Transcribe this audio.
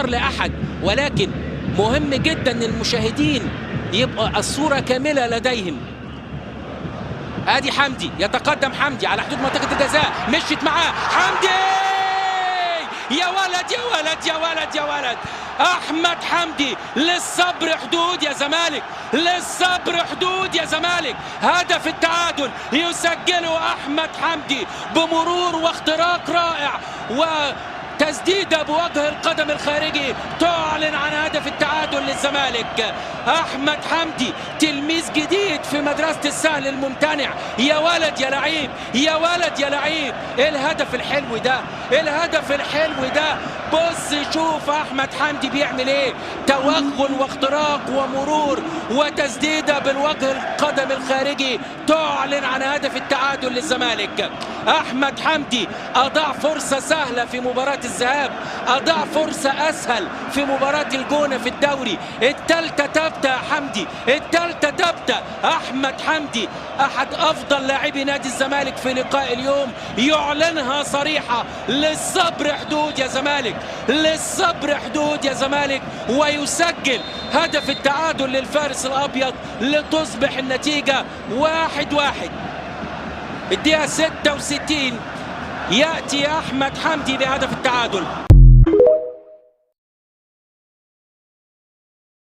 اعتذار لاحد، ولكن مهم جدا ان المشاهدين يبقى الصورة كاملة لديهم. ادي حمدي، يتقدم حمدي على حدود منطقة الجزاء، مشيت معاه حمدي، يا ولد يا ولد يا ولد يا ولد، احمد حمدي. للصبر حدود يا زمالك، للصبر حدود يا زمالك. هدف التعادل يسجله احمد حمدي بمرور واختراق رائع وتسديده بوجه القدم الخارجي تعلن عن هدف التعادل للزمالك. احمد حمدي تلميذ جديد في مدرسه السهل الممتنع. يا ولد يا لعيب، يا ولد يا لعيب، الهدف الحلو ده، الهدف الحلو ده. بص شوف احمد حمدي بيعمل ايه، توغل واختراق ومرور وتسديده بالوجه القدم الخارجي تعلن عن هدف التعادل للزمالك. احمد حمدي اضاع فرصة سهلة في مباراة الذهاب، اضاع فرصة اسهل في مباراة الجونه في الدوري. الثالثة ثابتة يا حمدي، الثالثة ثابتة. احمد حمدي احد افضل لاعبي نادي الزمالك في لقاء اليوم، يعلنها صريحه، للصبر حدود يا زمالك، للصبر حدود يا زمالك، ويسجل هدف التعادل للفارس الابيض لتصبح النتيجة 1-1. الدقيقة 66 ياتي احمد حمدي بهدف التعادل.